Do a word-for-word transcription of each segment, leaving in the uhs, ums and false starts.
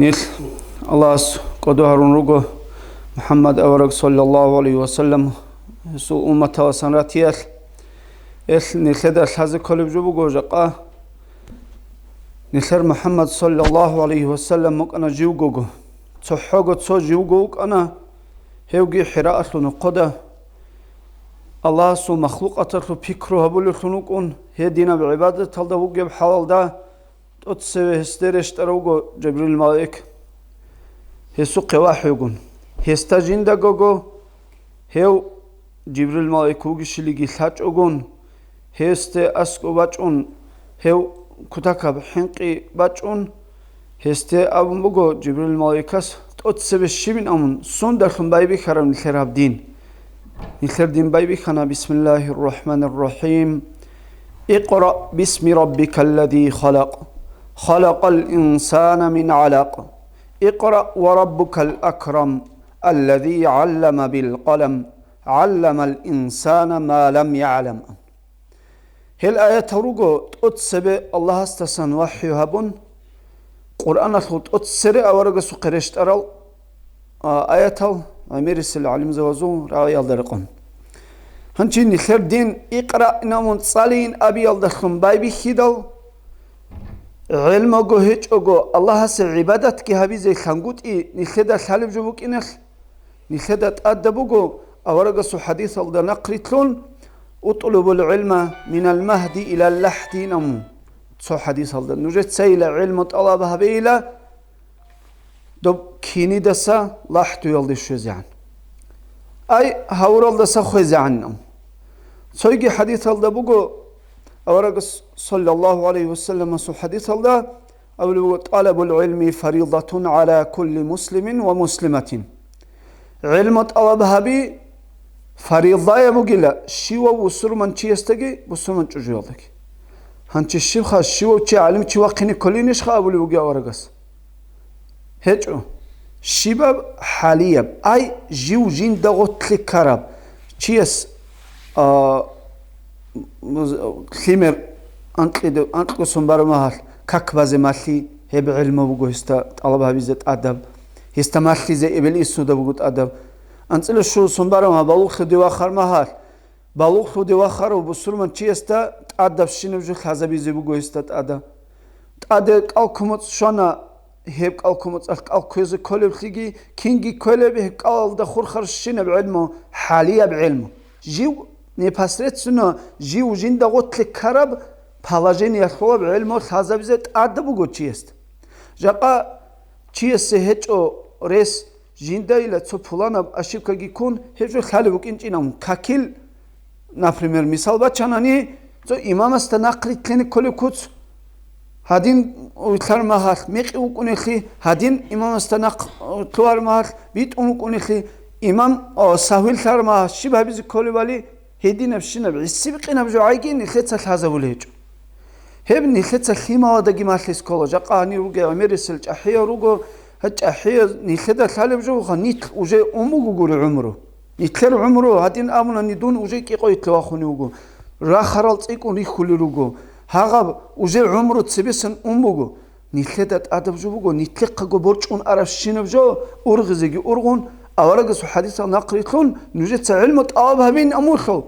Нилъ Аллагьас кӀодо гьарун руго МухӀаммад авараг, саллаллагьу гӀалайгьи ва саллам, гьесул умматаласан ратиялъ. Эл нилъеда лъазе кколеб жо буго жакъа. Нилъер МухӀаммад, саллаллагьу гӀалайгьи ва саллам, вукӀана живгого. ЦохӀого цо живго вукӀана, гьевги ХӀираалъул нохъода Аллагьасул махлукъаталъул пикру гьабулевлъун вукӀун, гьединаб гӀибадаталда вугеб хӀалалда, тӀоцеве гьесде рещтӀарав вуго Жибрил малаик. Гьесухъе вахӀюгун, гьесда жиндагого гьев Жибрил малаик вугищилиги лъачӀогун, гьесде аскӀов бачӀун, гьев кутакаб хӀинкъи бачӀун, гьесде абун буго Жибрил малаикас: «ТӀоцебе щибин амун, сундалъун байбихьараб нилъер гьаб дин?» Нилъер дин байбихьана: «Бисмиллагьир рахӀманир рахӀим. Икъра бисми раббикаллади халакъ. Халакъал инсана мин гӀалакъ. Икъра ва раббукал акрам, аллади гӀаллама бил къалам, гӀалламал инсана ма лам ягӀлам». Гьел аятал руго тӀоцебе Аллагьасдасан вахӀю гьабун, Къуръаналъул тӀоцере аварагасухъе рещтӀарал, а, аятал, гӀемерисел гӀалимзабазул рагӀиялда рекъон. Гьанчи нилъер дин икъраъин амун цӀалейин абиялдалъун байбихьидал, гӀелмаго гьечӀого Аллагьасе гӀибадатги гьабизе лъангутӀи нилъеда лъалеб жо букӀиналъ, нилъеда тӀадаб буго аварагасул хӀадисалда нахърилълъун: «УтӀлубул гӀилма минал магьди илал лахӀди», ин амун. Цо хӀадисалда: «Нужецайила гӀилму тӀалаб гьабейила доб кинидаса лахӀдуялде щвезегӀан, ай гьавуралдаса хвезегӀан», ин амун. Цойги хӀадисалда буго, аварагас, саллаллагьу гӀалайгьи ва салламасул хӀадисалда, абулеб буго: «ТӀалабул гӀилми фаридатун гӀала кулли муслимин ва муслиматин». ГӀилму тӀалаб гьаби фаридая бугила щивав бусурманчиясдаги бусурман чӀужуялдаги. Гьанчи щибха, щивав чи гӀалимчи вахъине кколинищха абулеб буго аварагас? ГьечӀо. Щибаб? ХӀалияб, ай, жив жинда гъотлъе ккараб чияс, а, лъимер анкьида-, анкьго сон бараб магьалъ как базе малъи, гьеб гӀелму буго гьесда тӀалаб гьабизе тӀадаб, гьесда малъизе эбел-инсуда буго тӀадаб. АнцӀила щуго сон бараб магьалъ балугълъуде вахар магьалъ, балугълъуде вахарав бусурманчиясда тӀадабщинаб жо лъазабизе буго гьесда тӀада. ТӀаде кӀал кумуцӀ щвана, гьеб кӀал кумуцӀалъ кӀал кквезе кколеблъиги, кинги кколеб, гьеб кӀалалда хурхарщинаб гӀелму, хӀалияб гӀелму. Жив непосредственно, жив жинда гъотлъе ккараб положениялъулаб гӀелму лъазабизе тӀадаб буго чиясда. Жакъа чиясе гьечӀо рес, жиндайила цо пуланаб ошибкаги ккун, гьеб жо лъалеб букӀинчӀин абун, какил, например, мисал бачанани, цо имамасда нахърилълъине кколеб куц, гьадин вилълъар магьалъ мекъи вукӀунелъи, гьадин имамасда нахъ лъугьар магьалъ битӀун вукӀунелъи, имам, о, сагьвилъар магьалъ щиб гьабизе кколебали, гьединабщинаб гӀисиб-къинаб жо гӀайги нилъеца лъазабулеб гьечӀо. Гьеб нилъеца лъималадаги малъизе ккола. Жакъа гьанир ругел гӀемерисел чӀахӀиял руго, гьеб чӀахӀиял нилъеда лъалеб жо буха, нилъ уже ун буго гури гӀумру. Нилъер гӀумру, гьадин абунани, дун уже кӀикъоялъе вахунев вуго, рахарал цӀикӀкӀун рихьулел руго, гьагъаб уже гӀумру цебесан ун буго. Нилъеда тӀадаб жо буго, нилъехъаго борчӀун аравщинаб жо, ургъизеги ургъун, аварагасул хӀадисал нахърилълъун, нужеца гӀилму тӀалаб гьабин амулъул.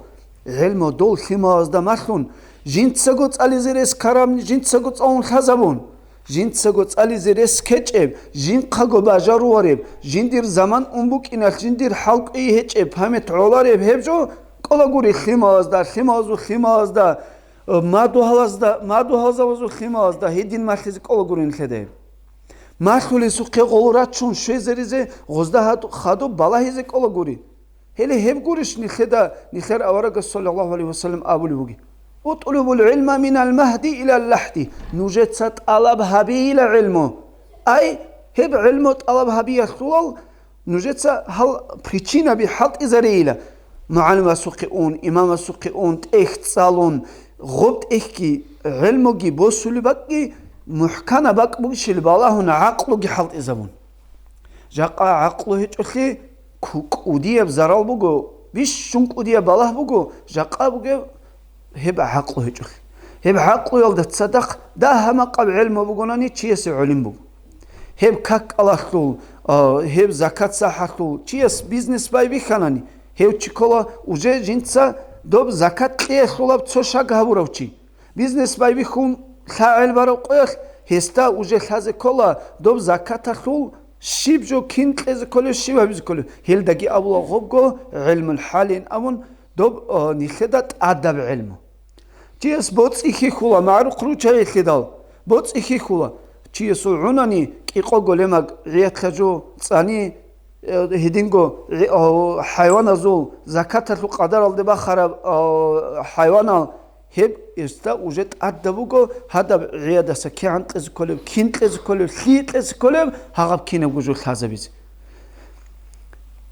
ГӀилму дол лъималазда малъун, жинцаго цӀализе рес ккараб, жинцаго цӀалун лъазабун, жинцаго цӀализе рес ккечӀеб, жинхъаго бажарулареб, жиндир заман ун букӀиналъ жиндир хӀал кӀвей гьечӀеб, память гӀолареб гьеб жо кӀолагури лъималазда, лъималазул лъималазда, мадугьалазда, мадугьалзабазул лъималазда гьедин малъизе кӀолагури нилъеда гьеб. Малъулесухъе гъоло рачун щвезаризе, гъозда гьад-, хадуб балагьизе кӀолагури. Гьеле гьеб гурищ нилъеда нилъер аварагас, саллаллагьу гӀалайгьи ва саллам, абулеб бугеб: «УтӀлубул гӀилма минал магьди илал лахӀди», нужеца тӀалаб гьабейила гӀилму. Ай, гьеб гӀилму тӀалаб гьабиялъулал нужеца гьал причинаби хӀалтӀизарейила: мугӀалимасухъе ун, имамасухъе ун, тӀехь цӀалун, гъоб тӀехьги, гӀилмуги босулеб бакӀги, мухӀканаб бакӀ бугищел балагьун, гӀакълуги хӀалтӀизабун. Жакъа гӀакълу гьечӀолъи ку-, кӀудияб зарал буго, бищун кӀудияб балагь буго, жакъа бугеб гьеб гӀакълу гьечӀолъи. Гьеб гӀакълуялда цадахъ дагьа-макъаб гӀелму бугонани, чиясе гӀолим буго. Гьеб как кӀалалъул, а, гьеб закат сахӀалъул, чияс бизнес байбихьанани, гьев чи ккола уже жинца доб закат кьеялъулаб цо шаг гьабурав чи. Бизнес байбихьун лъагӀел бараб къоялъ гьесда уже лъазе ккола доб закаталъул щиб жо кин кьезе кколев, щиб гьабизе кколев. Гьелдаги абула гъобго гӀилмул хӀалин абун, доб, а, нилъеда тӀадаб гӀилму. Чияс боцӀи хьихьула, магӀрухъ руччайилъидал, боцӀи хьихьула. Чиясул гӀунани кӀикъого лемаг гӀиятла жо цӀани, э, гьединго гӀи-, а, хӀайваназул закаталъул къадаралде бахараб, а, хӀайванал, гьеб гьесда уже тӀадаб буго гьадаб гӀиядаса кигӀан кьезе кколеб, кин кьезе кколеб, лъие кьезе кколеб, гьагъаб кинабго жо лъазабизе.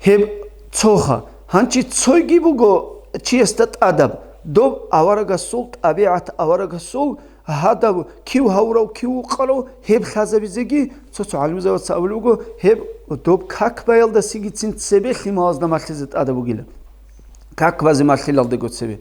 Гьеб цоха. Гьанчи цойги буго чиясда тӀадаб, доб аварагасул тӀабигӀат, аварагасул гьадаб кив гьавурав, кив вукъарав, гьеб лъазабизеги цо-цо гӀалимзабаца абулеб буго, гьеб доб как баялдасигицин цебе лъималазда малъизе тӀадаб бугила. Как базе малъилалдего цебе.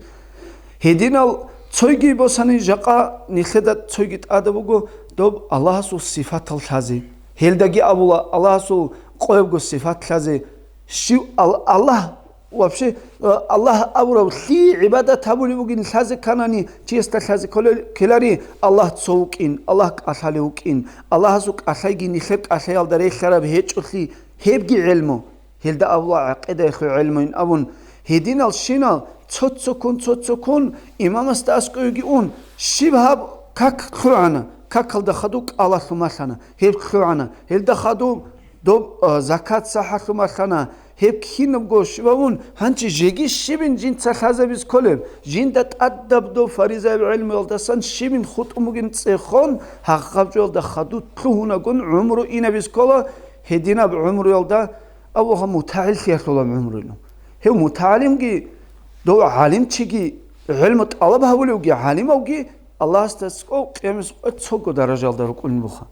Гьединал цойги босани, жакъа нилъеда цойги тӀадаб буго доб Аллагьасул сифатал лъазе. Гьелдаги абула Аллагьасул къоябго сифат лъазе. Щив Ал-, Аллагь, вообще, э, Аллагь абурав лъие гӀибадат гьабулеб бугин лъазе кканани, чиясда лъазе кколел-, ккелари Аллагь цо вукӀин, Аллагь кӀалъалев вукӀин, Аллагьасул кӀалъайги нилъер кӀалъаялда релълъараб гьечӀолъи, гьебги гӀелму. Гьелда абула гӀакъидаялъул гӀелмуйин абун, гьединал щинал цо-цоккун, цо-цоккун имамасда аскӀовеги ун, щиб гьаб как лъугӀана, какалда хадуб кӀалалъу малъана, гьеб лъугӀана, гьелда хадуб доб, а, закат сахӀалъу малъана, гьеб кинабго щибабун, гьанчи жеги щибин жинца лъазабиз кколеб, жинда тӀадаб доб фаризаяб гӀелмуялдасан щибин хутӀун бугин цӀехон, гьагъаб жоялда хадуб лъугьунагун гӀумру инабиз ккола, гьединаб гӀумруялда Аллагьас мутагӀиллъиялъулаб гӀумруйилан. Гьев мутагӀалимги, дов гӀалимчиги, гӀилму тӀалаб гьавулевги, гӀалимавги Аллагьасда цӀикӀкӀо къиямас къо цого даражаялда рукӀунин буха.